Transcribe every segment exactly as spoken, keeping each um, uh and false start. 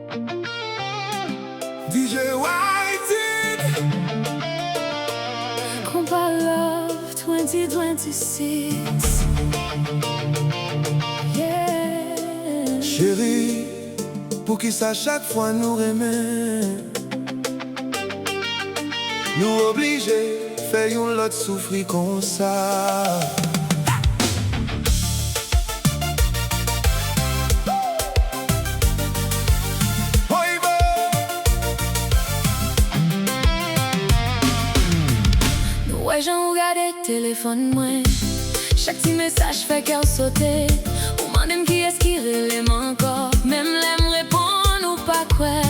D J Whitey. Konpa Love twenty twenty-six. Yeah. Cheri, poukisa chak fwa nou renmen, nou oblije fè youn lòt soufri konsa? Nou wè jan ou gade telefòn mwen. Chak ti mesaj fè kè w sote. Ou mande m kiyès ki rele m ankò. Menm lè m reponn, ou pa kwè.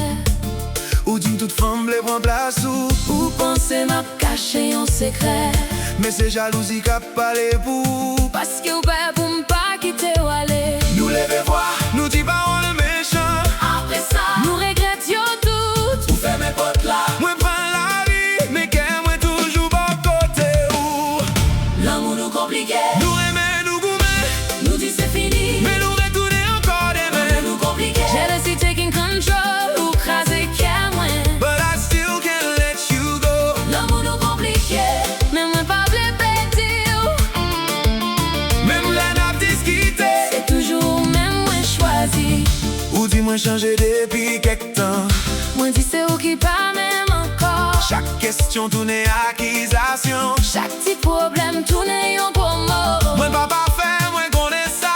Ou di m tout fanm vle pran plas ou. Ou panse m ap kache yon sekrè. Men se jalouzi k ap pale pou ou. Paske w pè pou m pa kite w ale. Nou leve vwa, nou di pawòl mechan. Apre sa, nou regrèt yo tout. Ou fèmen pòt la. Mwen pran lari, men kè mwen toujou bò kote ou. Lanmou nou konplike. Nou renmen, nou goumen. Nou di se fini. Men nou retounen ankò demen. Lanmou nou konplike. Jealousy taking control. Ou kraze kè mwen. But I still can't let you go. Lanmou nou konplike. Men mwen pa vle pèdi w. Menm lè n ap diskite. Se toujou ou menm mwen chwazi. Ou di mwen chanje depi kèk tan. Mwen di se ou ki pa menm ankò. Chak kesyon tounen akizasyon. Chak ti pwoblèm tounen yon gwo mo. Mwen pa pafè, mwen konnen sa.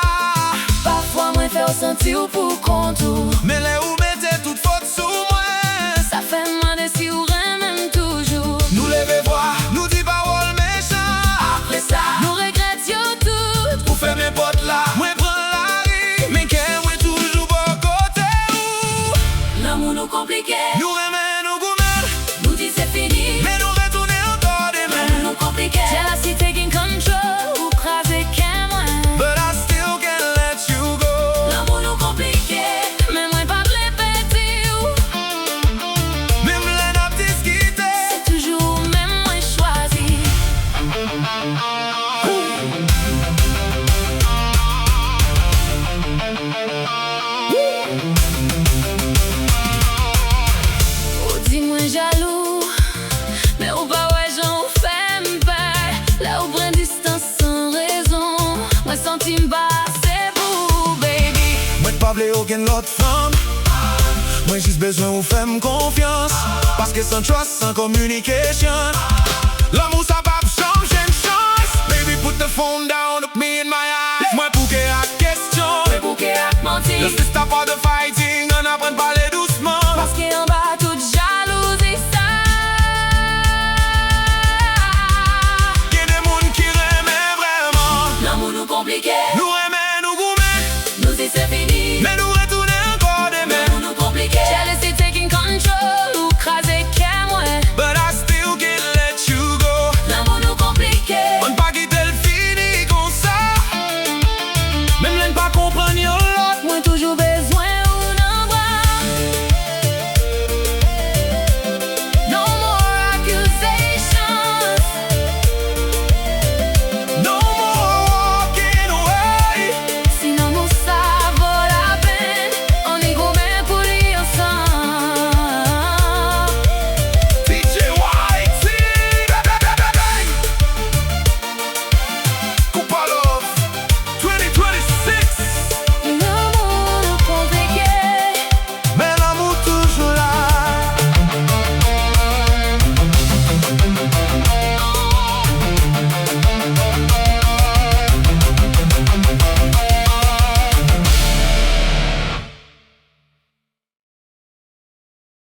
Pafwa mwen fè w santi w pou kont ou. Men lè ou mete tout fòt sou mwen. Sa fè m mande si ou renmen m toujou. Nou leve vwa, nou di pawòl mechan. Apre sa, nou regrèt yo tout. Ou fèmen pòt la, mwen pran lari. Men kè mwen toujou bò kote ou. Lanmou nou konplike. Nou renmen, nou goumen. Nou di se fini. Men nou retounen ankò demen. Lanmou nou konplike. Jealousy taking control. Ou kraze kè mwen. But I still can't let you go. Lanmou nou konplike. Men mwen pa vle pèdi w. Menm lè n ap diskite. Se toujou ou menm mwen chwazi. Ou di mwen jalou, men ou pa wè jan ou fè m pè. Lè ou pran distans san rezon, mwen santi m pa ase pou ou, baby. Mwen pa vle okenn lòt fanm. Mwen jis bezwen ou fè m konfyans. Paske san trust, san communication, lanmou sa p ap janm jwenn chans. Baby, put the phone down, look me in my eyes. Mwen bouke ak kesyon. Mwen bouke ak manti. Let's just stop all the fighting, ann aprann pale dousman. Paske anba